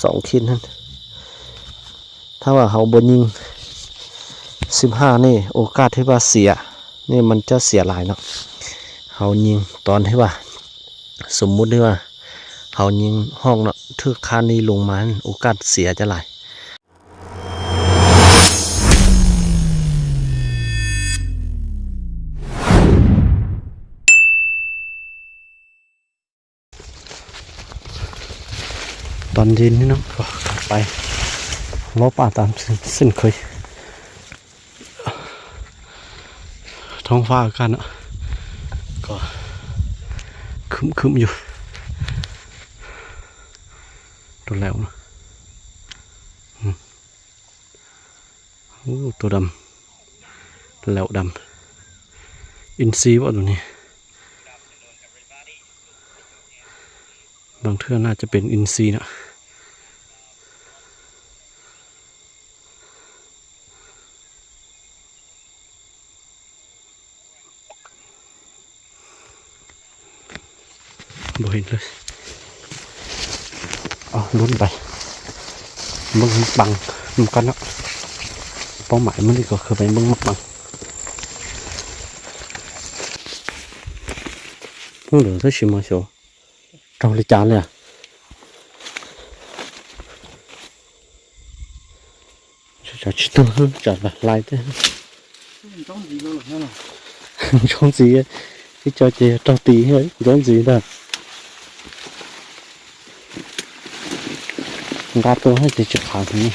ສອງຂີດຫັ້ນ ຖ້າວ່າເຮົາບໍ່ຍິງສິບຫ້ານີ້ ໂອກາດທີ່ວ່າເສຍນີ້ມັນຈະເສຍຫຼາຍເນາະ. ເຮົາຍິງຕອນທີ່ວ່າ ສົມມຸດທີ່ວ່າເຮົາຍິງຮອກເນາະ ຖືກຄານນີ້ລົງມາ ໂອກາດເສຍຈະຫຼາຍ. ຕອນເຢັນນີ້ເນາະ ກໍໄປເລາະປ່າຕາມເຊັ່ນເຄີຍ. ທ້ອງຟ້າອາກາດເນາະ ກໍຄຶ້ມໆຢູ່ ໂດນແລ້ວເນາະ. ອືມ ໂອ້ ຕົວດຳ ແລ້ວດຳ ອິນຊີບໍ່ຕົວນີ້? ບາງເທື່ອໜ້າຈະເປັນອິນຊີນະ. ບໍ່ເຫັນເລີຍ. ເອົາ ລຸ້ນໄປເບິ່ງໝາກປັງນຳກັນເນາະ. ເປົ້າໝາຍມື້ນີ້ກໍຄືໄປເບິ່ງໝາກປັງ. ເບິ່ງເດີ ໃສ່ຊິມາໂຊ ເຈົ້າເລີຍຈານເລີຍອະ. ຈານຊິໂຕ ຈານຫຼາຍແທ້. ຈ້ອງສີ ຄືເຈົ້າເຈ ເຈົ້າຕີ ຈ້ອງສີດາ ງາໂຕໃຫ້ເຈຈະຂາວນີ້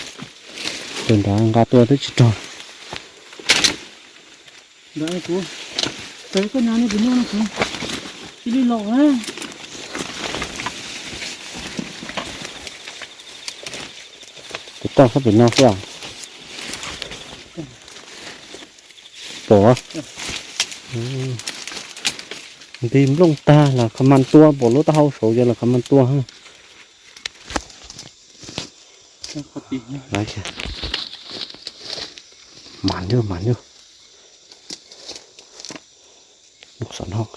ເດີນດາງາໂຕໄດ້ຈິໂຕ. ໄດ້ກູ ເອີ ກໍຍານີ້ເປັນແນວນັ້ນຄູ ຊິໄດ້ຫຼອກນະ. ໄປຕ້ອງເຂົ້າໄປນອກວ່າ ປໍ ເອີ ອືມ ດີມລົງຕາລະຂະມັນຕົວ ບໍ່ລົດເຮົາໂສຢາລະຂະມັນຕົວ ເຮົາ ຫຼາຍແທ້ ໝານຢູ່ ໝານຢູ່. ນົກສອນຮອກ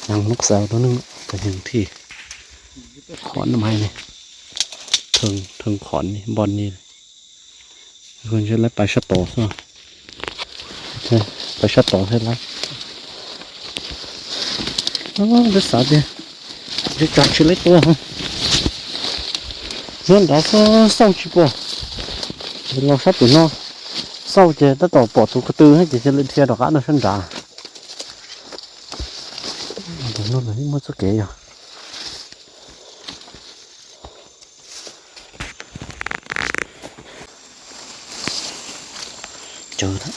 ຍັງນົກແຊວຕົວໜຶ່ງ ກໍຍັງທີ່ຂອນໄມ້ນີ້ ເທິງ ເທິງຂອນນີ້ ບ່ອນນີ້ ເພິ່ນຈະໄດ້ໄປສະຕໍເນາະ ໄປສະຕໍເຮັດລະ. ໂອ້ ເປັນສາດເດ ຈະຈັບຊິເລັກຕົວ ເຮືອນດາເຊົາຊິບໍ່ ເປັນລາວສັດຢູ່ເນາະ. ເຊົາເຈຕະຕໍ່ປອດຕູກະຕືໃຫ້ເຈເຈເລັກເທຍດອກອະນະສັນດາ ໂດນໂນ່ນນີ້ໝົດສະເກຍ ເຈີແລ້ວ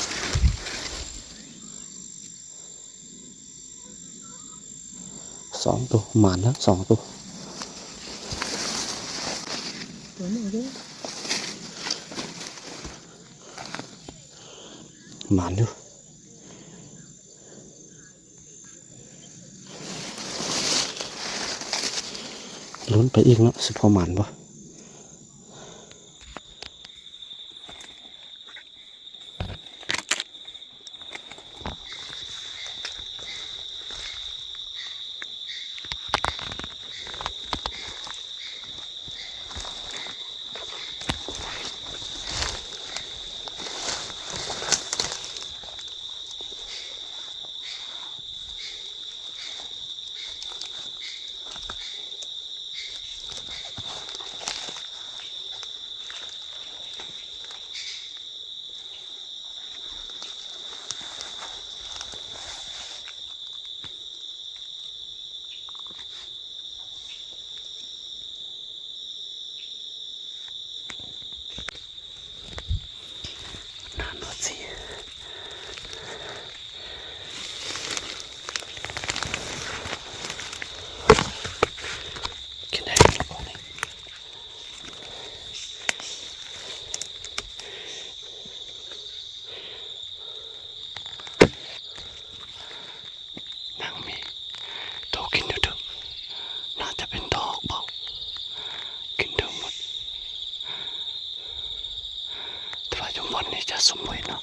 ສອງໂຕ ໝານແລ້ວສອງໂຕ ໂຕໜຶ່ງເດ້ ໝານຢູ່. ລຸ້ນໄປອີກເນາະ ຊິພໍໝານບໍ່? ນັ່ງມີໂຕກິນຢູ່ເທິງ ໜ້າຈະເປັນໂຕອອກເບົາ ກິນເທິງໝົດ ແຕ່ວ່າຢູ່ບ່ອນນີ້ຈະຊຸ່ມບໍ່ເຫັນເນາະ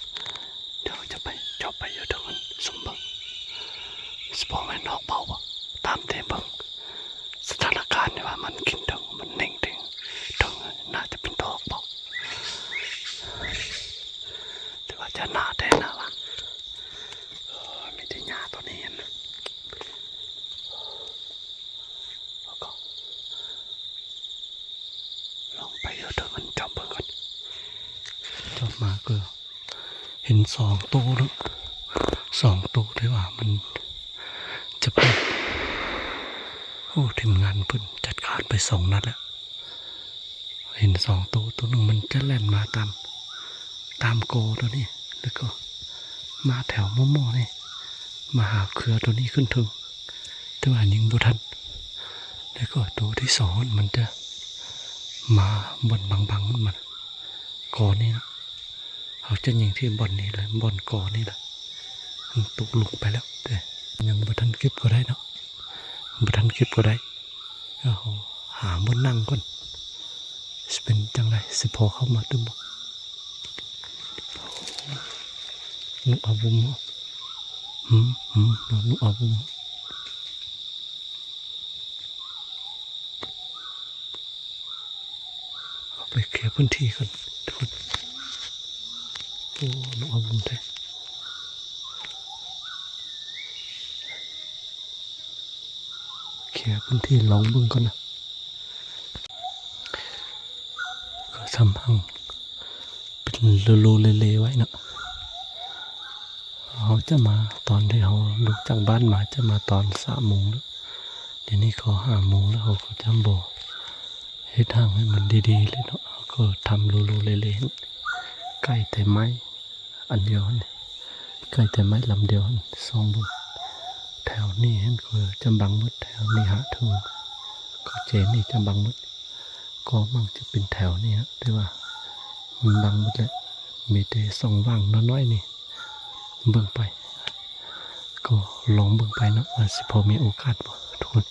ດຽວຈະໄປ ຈອບໄປຢູ່ເທິງຊຸ່ມເບິ່ງ ຊິບໍ່ແມ່ນອອກເບົາບໍ່ ຕາມແຕ່ເບິ່ງສະຖານະການທີ່ວ່າມັນກິນເທິງ ມັນເໜັງເທິງ ດຽວມັນຈອບເບິ່ງກ່ອນ. ຈອບມາກໍເຫັນສອງໂຕເນາະ ສອງໂຕ ແຕ່ວ່າມັນຈະໄປ ໂອ້ ທີມງານເພິ່ນຈັດການໄປສອງນັດແລ້ວ. ເຫັນສອງໂຕ ໂຕໜຶ່ງມັນຈະແລ່ນມາຕາມ ຕາມກໍໂຕນີ້ ແລ້ວກໍມາແຖວໝໍ່ໆນີ້ ມາຫາເຄືອໂຕນີ້ຂຶ້ນເທິງ ແຕ່ວ່າຍິງບໍ່ທັນ. ແລ້ວກໍໂຕທີສອງມັນຈະມາບ່ອນບັງໆ ມັນ ກໍນີ້ນະ. ເຮົາຈະຍິງທີ່ບ່ອນນີ້ແຫຼະ ບ່ອນກໍນີ້ແຫຼະ. ມັນຕົກຫຼຸມໄປແລ້ວ ແຕ່ຍັງບໍ່ທັນເກັບກໍໄດ້ເນາະ ບໍ່ທັນເກັບກໍໄດ້. ເຮົາຫາບ່ອນນັ່ງກ່ອນ ຊິເປັນຈັ່ງໃດ ຊິພໍເຂົ້າມາຕື່ມບໍ່? ນົກອາບຸມ ຫືມ ຫືມ ນົກອາບຸມ. ເຂົ້າໄປເຄຍພື້ນທີ່ກ່ອນທຸກຄົນ. ໂອ້ ນົກອາບຸມແທ້. ເຄຍພື້ນທີ່ລອງເບິ່ງກ່ອນນະ. ກໍສຳພັງເປັນໂລໆເລໆໄວ້ເນາະ. ເຮົາຈະມາຕອນທີ່ເຮົາລຸກຈາກບ້ານມາ ຈະມາຕອນສາມໂມງເນາະ. ດຽວນີ້ກໍຫ້າໂມງແລ້ວ ເຮົາກໍຈະບໍ່ເຮັດຮ່າງໃຫ້ມັນດີໆເລີຍເນາະ. ເຮົາກໍທຳໂລໆເລໆ ໃກ້ແຕ່ໄມ້ອັນດຽວຫັ້ນ ໃກ້ແຕ່ໄມ້ລຳດຽວຫັ້ນ. ສ່ອງເບິ່ງແຖວນີ້ຫັ້ນ ກໍຈະບັງໝົດ ແຖວນີ້ຫາເຖິງກໍເຈນີ້ຈະບັງໝົດ. ກໍມັກຈະເປັນແຖວນີ້ນະ ແຕ່ວ່າມັນບັງໝົດແລ້ວ ມີແຕ່ຊ່ອງວ່າງນ້ອຍໆນີ້ເບິ່ງໄປ. ກໍລອງເບິ່ງໄປເນາະ ວ່າຊິພໍມີໂອກາດບໍ່ທຸກຄົນ.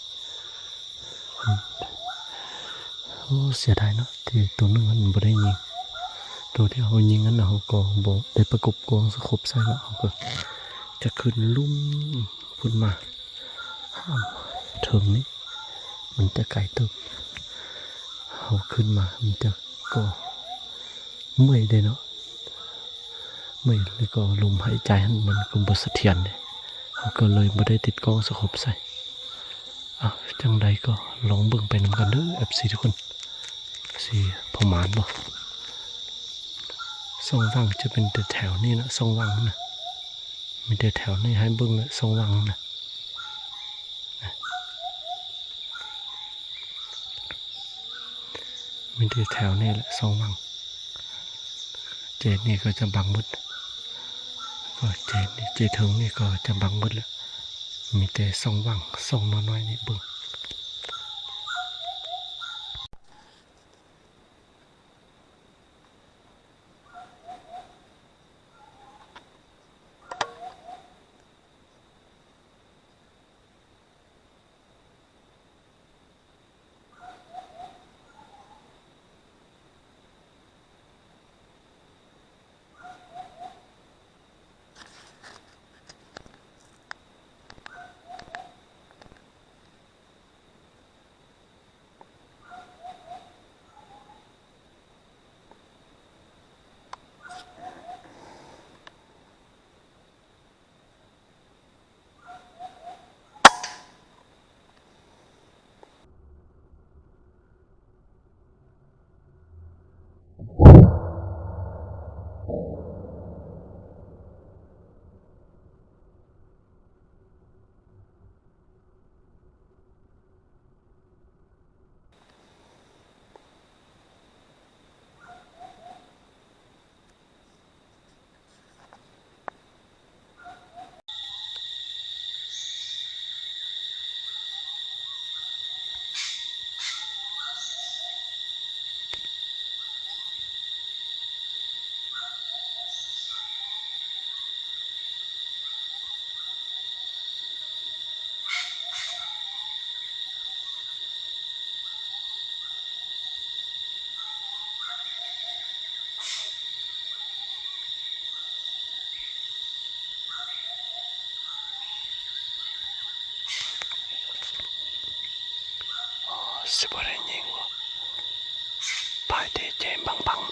ໂອ້ ເສຍດາຍເນາະ ທີ່ໂຕໜຶ່ງຫັ້ນບໍ່ໄດ້ຍິງ. ໂຕທີ່ເຮົາຍິງຫັ້ນນະ ເຮົາກໍບໍ່ໄດ້ປະກົບກ້ອງສະໂຄບໃສ່ເນາະ. ເຮົາກໍຈະຂຶ້ນລຸ່ມພຸ້ນມາ ຫາເທິງນີ້ ມັນຈະໄກເຕີບ. ເຮົາຂຶ້ນມາ ມັນຈະກໍເມື່ອຍເດ້ເນາະ ເມື່ອຍ ແລ້ວກໍລົມຫາຍໃຈຫັ້ນມັນກໍບໍ່ສະຖຽນເດ້. ເຮົາກໍເລີຍບໍ່ໄດ້ຕິດກ້ອງສະໂຄບໃສ່. ເອົາ ຈັ່ງໃດກໍລອງເບິ່ງໄປນຳກັນເດີ ເອັຟຊີ ທຸກຄົນ ຊິພໍມານບໍ່. ຊ່ອງວ່າງຈະເປັນແຕ່ແຖວນີ້ນະ ຊ່ອງວ່າງນະ ມີແຕ່ແຖວນີ້ໃຫ້ເບິ່ງແຫຼະ ຊ່ອງວ່າງນະ. ມີແຕ່ແຖວນີ້ແຫຼະຊ່ອງວ່າງ ເຈນີ້ກໍຈະບັງໝົດ ກໍເຈນີ້ ເຈເທິງນີ້ກໍຈະບັງໝົດແຫຼະ ມີແຕ່ຊ່ອງວ່າງ ຊ່ອງນ້ອຍໆນີ້ເບິ່ງ.ໂອ້ ຊິບໍ່ໄດ້ຍິງບໍ່ ພາຍເຕະເຈບັງໆ.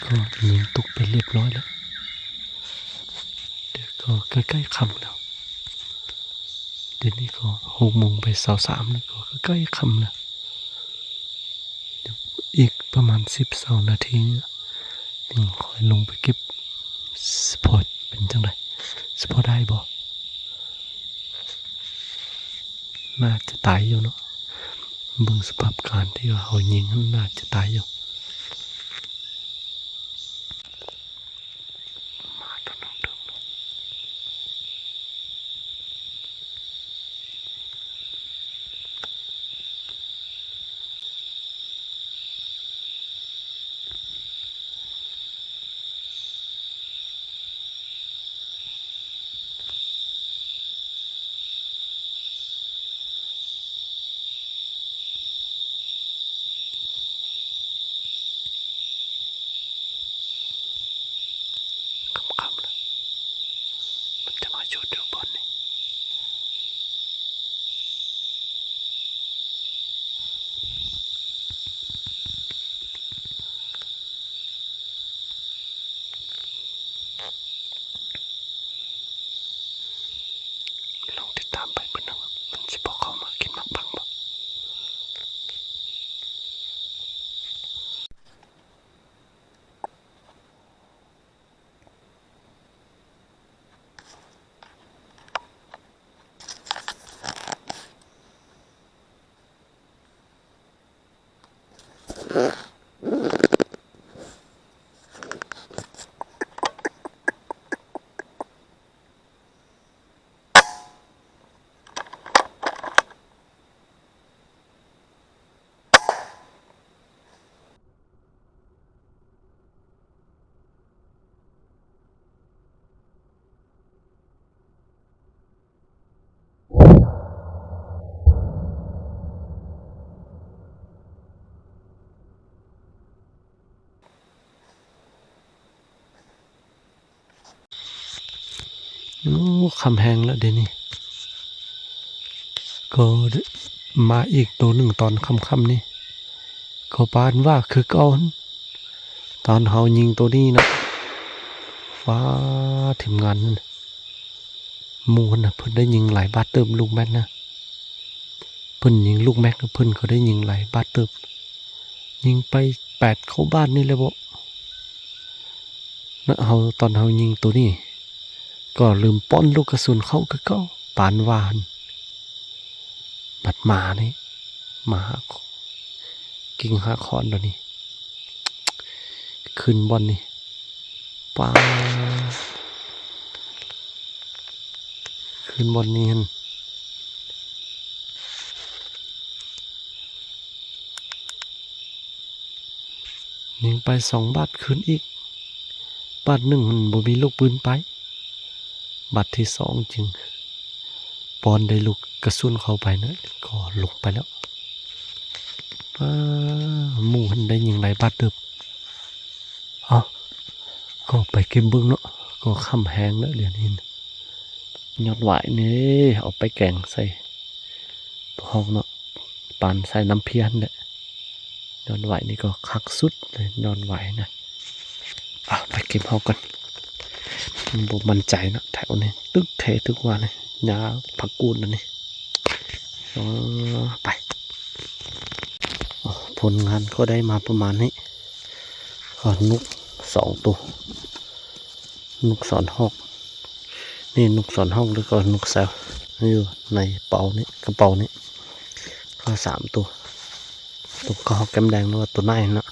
ກໍຍິງຕົກໄປລຽບຮ້ອຍແລ້ວ. ດຽວກໍໃກ້ໆຄ່ຳແລ້ວ. ດຽວນີ້ກໍຫົກໂມງໄປຊາວສາມແລ້ວ, ກໍໃກ້ໆຄ່ຳແລ້ວ. ດຽວອີກປະມານສິບຊາວນາທີ ຈຶ່ງຄ່ອຍລົງໄປເກັບ. ຊິພໍເປັນຈັ່ງໃດ? ຊິພໍໄດ້ບໍ່? ໜ້າຈະຕາຍຢູ່ເນາະ. ເບິ່ງສະພາບການທີ່ວ່າເຮົາຍິງຫັ້ນ ໜ້າຈະຕາຍຢູ່. ມາຕອນກາງຄືນ. ຄ່ຳໆແລ້ວ ມັນຈະມາຈຸດຢູ່ບ່ອນນີ້. ລອງຕິດຕາມໄປເບິ່ງນຳ ມັນຊິບໍ່ເຂົ້າມາກິນໝາກບັງບໍ່. ໂອ້ ຄ່ຳແຮງແລ້ວເດນີ້. ກໍມາອີກໂຕໜຶ່ງຕອນຄ່ຳໆນີ້ ກໍປານວ່າຄືເກົ່າຫັ້ນ ຕອນເຮົາຍິງໂຕນີ້ເນາະ. ຟ້າ ທີມງານນັ້ນ ໝູ່ຫັ້ນນະ ເພິ່ນໄດ້ຍິງຫຼາຍບາດເຕີບ ລູກແມັກນະ. ເພິ່ນຍິງລູກແມັກ ເພິ່ນກໍໄດ້ຍິງຫຼາຍບາດເຕີບ ຍິງໄປແປດເກົ້າບາດນີ້ແຫຼະເບາະ. ນະ ເຮົາ ຕອນເຮົາຍິງໂຕນີ້ ກໍລືມປ້ອນລູກກະສຸນເຂົ້າຄືເກົ່າ ປານວ່າຫັ້ນ. ບັດມານີ້ ມາຫາ ກິ້ງຫາຄ້ອນດຽວນີ້ ຄືນບ່ອນນີ້ ປ້າ ຄືນບ່ອນນີ້ຫັ້ນ. ຍິງໄປສອງບາດ ຄືນອີກບາດໜຶ່ງ ມັນບໍ່ມີລູກປືນໄປ. ບາດທີສອງຈຶ່ງປ້ອນໄດ້ລູກກະສຸນເຂົ້າໄປນະ ກໍລົງໄປແລ້ວ. ປ້າ ໝູ່ຫັ້ນໄດ້ຍິງຫຼາຍບາດເຕີບ. ເອົາ ກໍໄປເກັບເບິ່ງເນາະ. ກໍຄ່ຳແຮງແລ້ວດຽວນີ້. ຍອດຫວາຍນີ້ ເອົາໄປແກງໃສ່ ພອກເນາະ ປານໃສ່ນ້ຳພຽນແຫຼະ. ຍອດຫວາຍນີ້ກໍຄັກສຸດເລີຍ ຍອດຫວາຍນະ. ເອົາ ໄປເກັບເຮົາກ່ອນ ບໍ່ໝັ້ນໃຈເນາະ ແຖວນີ້ຕຶກແທ້ຕຶກວ່ານີ້ ຫຍ້າຜັກກູດອັນນີ້. ເອີ ໄປ. ໂອ້ ຜົນງານກໍໄດ້ມາປະມານນີ້. ກໍນົກສອງໂຕ ນົກສອນຮອກ ນີ້ນົກສອນຮອກ ແລ້ວກໍນົກແຊວ ຢູ່ໃນເປົານີ້ ກະເປົານີ້ ກໍສາມໂຕ. ຕົວກະຮອກແກ້ມແດງ ຫຼືວ່າຕົວໃນເນາະ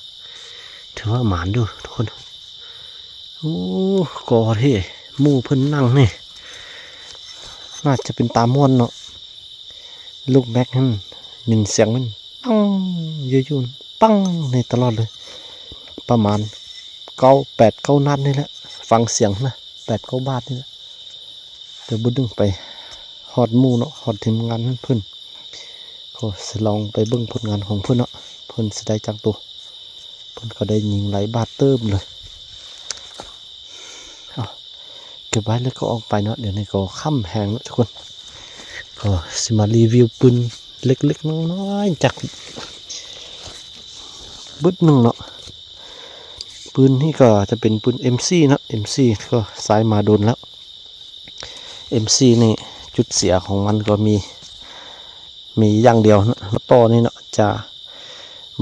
ຖືວ່າໝານຢູ່ທຸກຄົນ. ໂອ້ ກໍເທ່ ໝູ່ເພິ່ນນັ່ງນີ້ ໜ້າຈະເປັນຕາມ່ວນເນາະ. ລູກແມັກຫັ້ນ ຍິນສຽງມັນປັງຢູ່ໆ ປັງນີ້ຕະຫຼອດເລີຍ. ປະມານເກົ້າ ແປດ ເກົ້ານັດນີ້ແຫຼະ ຟັງສຽງນະ ແປດ ເກົ້າບາດນີ້ແຫຼະ. ດຽວບໍ່ດຶງໄປຮອດໝູ່ເນາະ ຮອດທີມງານເພິ່ນ ກໍຊິລອງໄປເບິ່ງຜົນງານຂອງເພິ່ນເນາະ ເພິ່ນຊິໄດ້ຈັກໂຕ. ເພິ່ນກໍໄດ້ຍິງຫຼາຍບາດເຕີບເລີຍ. ເອົາ ເກັບໄວ້ແລ້ວກໍອອກໄປເນາະ. ດຽວນີ້ກໍຄ່ຳແຮງແລ້ວທຸກຄົນ ກໍຊິມາຣີວິວປືນເລັກໆນ້ອຍໆຈັກບຶດໜຶ່ງເນາະ. ປືນນີ້ກໍຈະເປັນປືນເອັມສີ່ເນາະ ເອັມສີ່ກໍໃຊ້ມາດົນແລ້ວ. ເອັມສີ່ນີ້ຈຸດເສຍຂອງມັນກໍມີ ມີຢ່າງດຽວເນາະ ໂຕນີ້ເນາະ ຈະ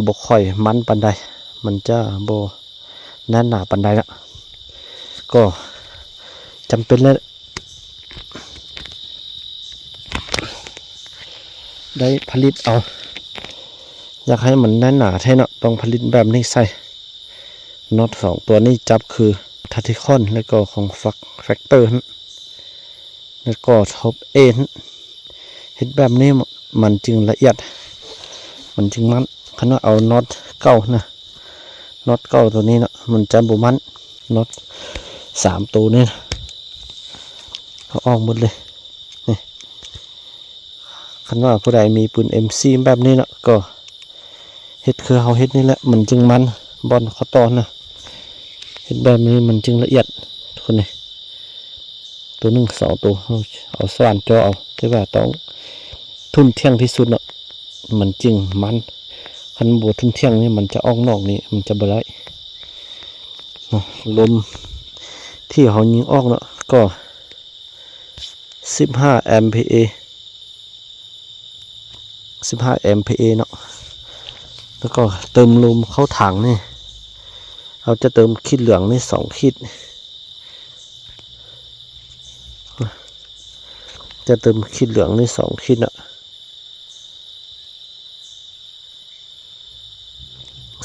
ບໍ່ຄ່ອຍມັນປານໃດ ມັນຈະບໍ່ແໜ້ນໜາປານໃດເນາະ ກໍຈຳເປັນແລ້ວ ໄດ້ຜະລິດເອົາ ຢາກໃຫ້ມັນແໜ້ນໜາແທ້ເນາະ ຕ້ອງຜະລິດແບບນີ້ໃສ່. ນັອດສອງຕົວນີ້ຈັບຄືທາທິຄອນ ແລ້ວກໍຂອງແຟັກເຕີຫັ້ນ ແລ້ວກໍທັອບເອຫັ້ນ ເຮັດແບບນີ້ມັນຈຶ່ງລະອຽດ ມັນຈຶ່ງມັ້ນ. ຄັນວ່າເອົານັອດເກົ່ານະ ນັອດເກົ່າຕົວນີ້ເນາະ ມັນຈະບໍ່ມັ້ນ. ນັອດສາມໂຕນີ້ນະ ເອົາອອກໝົດເລີຍນີ້. ຄັນວ່າຜູ້ໃດມີປືນເອັມສີ່ແບບນີ້ເນາະ ກໍເຮັດຄືເຮົາເຮັດນີ້ແຫຼະ ມັນຈຶ່ງມັນ ບ່ອນຂໍ້ຕໍ່ນະ ເຮັດແບບນີ້ມັນຈຶ່ງລະອຽດ ທຸກຄົນນີ້. ໂຕໜຶ່ງສອງໂຕ ເຮົາເອົາສະຫວ່ານຈໍເອົາ ແຕ່ວ່າຕ້ອງທຸ່ນທ່ຽງທີ່ສຸດເນາະ ມັນຈຶ່ງມັນ. ຄັນບໍ່ທຸ່ນທ່ຽງນີ້ ມັນຈະອອກນອກນີ້ ມັນຈະບໍ່ໄດ້ເນາະ. ລົມທີ່ເຮົາຍິງອອກເນາະ ກໍ ສິບຫ້າ ເອັມພີເອ ສິບຫ້າ ເອັມພີເອ ເນາະ. ແລ້ວກໍເຕີມລົມເຂົ້າຖັງນີ້ ເຮົາຈະເຕີມຂີດເຫຼືອງນີ້ສອງຂີດ ຈະເຕີມຂີດເຫຼືອງນີ້ສອງຂີດເນາະ.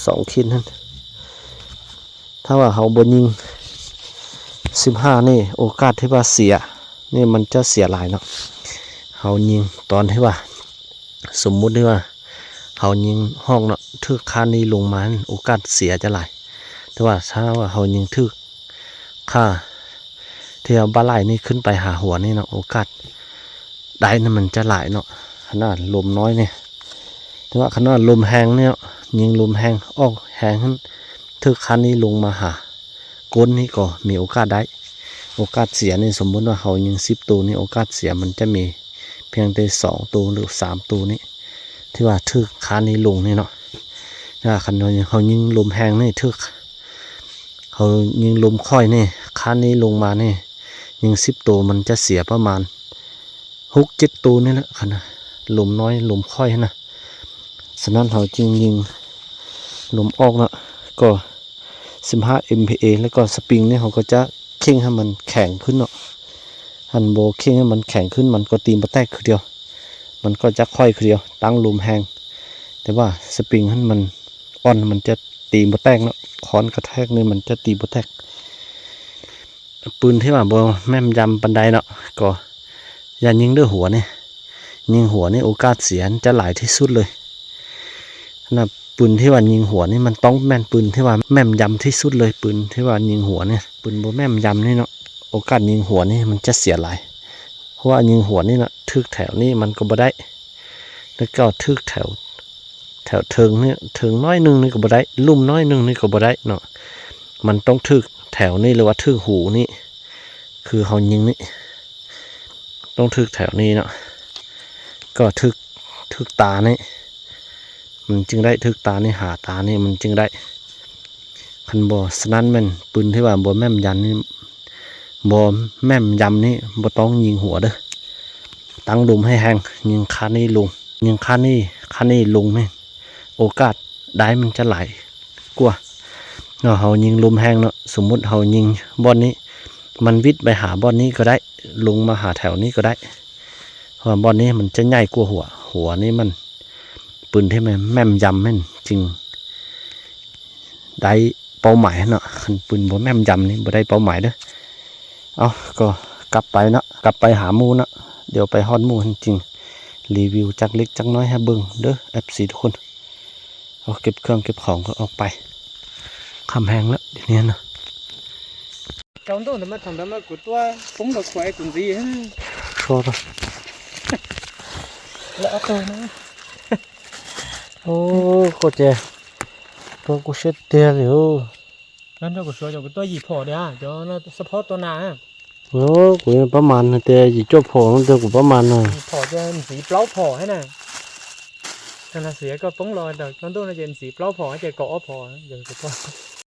ສອງຂີດຫັ້ນ ຖ້າວ່າເຮົາບໍ່ຍິງສິບຫ້ານີ້ ໂອກາດທີ່ວ່າເສຍນີ້ ມັນຈະເສຍຫຼາຍເນາະ. ເຮົາຍິງຕອນທີ່ວ່າ ສົມມຸດທີ່ວ່າເຮົາຍິງຮອກເນາະ ຖືກຄານີ້ລົງມາ ໂອກາດເສຍຈະຫຼາຍ. ແຕ່ວ່າຖ້າວ່າເຮົາຍິງຖືກ ຄ່າທີ່ວ່າບ່າໄຫຼ່ນີ້ຂຶ້ນໄປຫາຫົວນີ້ເນາະ ໂອກາດໄດ້ນັ້ນມັນຈະຫຼາຍເນາະ. ຂະໜາດລົມນ້ອຍນີ້ ແຕ່ວ່າຂະໜາດລົມແຮງນີ້ເນາະ ຍິງລົມແຮງ ອອກແຮງຫັ້ນ ຖືກຄານີ້ລົງມາຫາກົ້ນນີ້ກໍມີໂອກາດໄດ້. ໂອກາດເສຍນີ້ ສົມມຸດວ່າເຮົາຍິງສິບໂຕນີ້ ໂອກາດເສຍມັນຈະມີພຽງແຕ່ສອງໂຕ ຫຼື ສາມໂຕນີ້ ທີ່ວ່າຖືກຄານີ້ລົງນີ້ເນາະ. ຖ້າຄັນເຮົາ ເຮົາຍິງລົມແຮງນີ້ຖືກ ເຮົາຍິງລົມຄ່ອຍນີ້ ຄານີ້ລົງມານີ້ ຍິງສິບໂຕ ມັນຈະເສຍປະມານຫົກເຈັດໂຕນີ້ແຫຼະ ຄັນລົມນ້ອຍ ລົມຄ່ອຍຫັ້ນນະ. ສະນັ້ນເຮົາຈຶ່ງຍິງລົມອອກເນາະ ກໍສິບຫ້າ ເອັມພີເອ ແລ້ວກໍສະປຣິງນີ້ ເຮົາກໍຈະເຄັ່ງໃຫ້ມັນແຂງຂຶ້ນເນາະ. ຄັນບໍ່ເຄັ່ງໃຫ້ມັນແຂງຂຶ້ນ ມັນກໍຕີບໍ່ແຕກຄືດຽວ ມັນກໍຈະຄ່ອຍຄືດຽວ ຕັ້ງລົມແຮງ. ແຕ່ວ່າສະປຣິງຫັ້ນມັນອ່ອນ ມັນຈະ ຕີບໍ່ແຕກເນາະ ຄ້ອນກະແທກນີ້ມັນຈະຕີບໍ່ແຕກ. ປືນທີ່ວ່າບໍ່ແມ່ນຢຳປານໃດເນາະ ກໍຢ່າຍິງເດີຫົວນີ້ ຍິງຫົວນີ້ໂອກາດເສຍຈະຫຼາຍທີ່ສຸດເລີຍນະ. ປືນທີ່ວ່າຍິງຫົວນີ້ມັນຕ້ອງແມ່ນປືນທີ່ວ່າແມ່ນຢຳທີ່ສຸດເລີຍ ປືນທີ່ວ່າຍິງຫົວນີ້ ປືນບໍ່ແມ່ນຢຳນີ້ເນາະ ໂອກາດຍິງຫົວນີ້ມັນຈະເສຍຫຼາຍ. ເພາະວ່າຍິງຫົວນີ້ນະ ຖືກແຖວນີ້ມັນກໍບໍ່ໄດ້ ແລ້ວກໍຖືກແຖວ ແຖວເທິງນີ້ ເທິງໜ້ອຍໜຶ່ງນີ້ກໍບໍ່ໄດ້ ລຸ່ມໜ້ອຍໜຶ່ງນີ້ກໍບໍ່ໄດ້ເນາະ. ມັນຕ້ອງຖືກແຖວນີ້ ຫຼືວ່າຖືກຫູນີ້ ຄືເຮົາຍິງນີ້ ຕ້ອງຖືກແຖວນີ້ເນາະ ກໍຖືກ ຖືກຕານີ້ ມັນຈຶ່ງໄດ້ ຖືກຕານີ້ ຫາຕານີ້ມັນຈຶ່ງໄດ້. ຄັນບໍ່ສະນັ້ນແມ່ນປືນທີ່ວ່າບໍ່ແມ່ນຢຳນີ້ ບໍ່ແມ່ນຢຳນີ້ບໍ່ຕ້ອງຍິງຫົວເດີ ຕັ້ງລົມໃຫ້ແຮງ ຍິງຄານີ້ລົງ ຍິງຄານີ້ ຄານີ້ລົງນີ້ ໂອກາດໄດ້ມັນຈະຫຼາຍກວ່າ. ເນາະ ເຮົາຍິງລົມແຮງເນາະ ສົມມຸດເຮົາຍິງບ່ອນນີ້ ມັນຫວິດໄປຫາບ່ອນນີ້ກໍໄດ້ ລົງມາຫາແຖວນີ້ກໍໄດ້ ເພາະວ່າບ່ອນນີ້ມັນຈະໃຫຍ່ກວ່າຫົວ ຫົວນີ້ມັນ ປືນທີ່ແມ່ນ ແມ່ນຢຳແມ່ນຈຶ່ງໄດ້ເປົ້າໝາຍເນາະ ຄັນປືນບໍ່ແມ່ນຢຳນີ້ບໍ່ໄດ້ເປົ້າໝາຍເດີ. ເອົາ ກໍກັບໄປເນາະ ກັບໄປຫາໝູ່ເນາະ ດຽວໄປຮອດໝູ່ຫັ້ນຈຶ່ງຣີວິວຈັກເລັກຈັກນ້ອຍໃຫ້ເບິ່ງເດີ ເອັຟຊີ ທຸກຄົນ. ເອົາ ເກັບເຄື່ອງເກັບຂອງກໍອອກໄປ ຄ່ຳແຮງແລ້ວດຽວນີ້ນະ. Cháu Đôn nó mà thằng đó mà của tôi cũng là khỏe cũng gì hết. Sao đó? Lỡ tôi nó. Ô, cô chè. Tôi cũng sẽ tiền rồi. Nó cho của số cho của tôi gì phỏ đấy à? Cho nó support tôi nè. Ô, của em bấm màn này, tè gì cho phỏ, nó cho của bấm màn này. Gì phỏ cho em gì pláu phỏ hết nè. Thằng là xỉa có bóng lòi đợt, nó tôi nó cho em gì pláu phỏ, cho cỏ phỏ, giờ của tôi.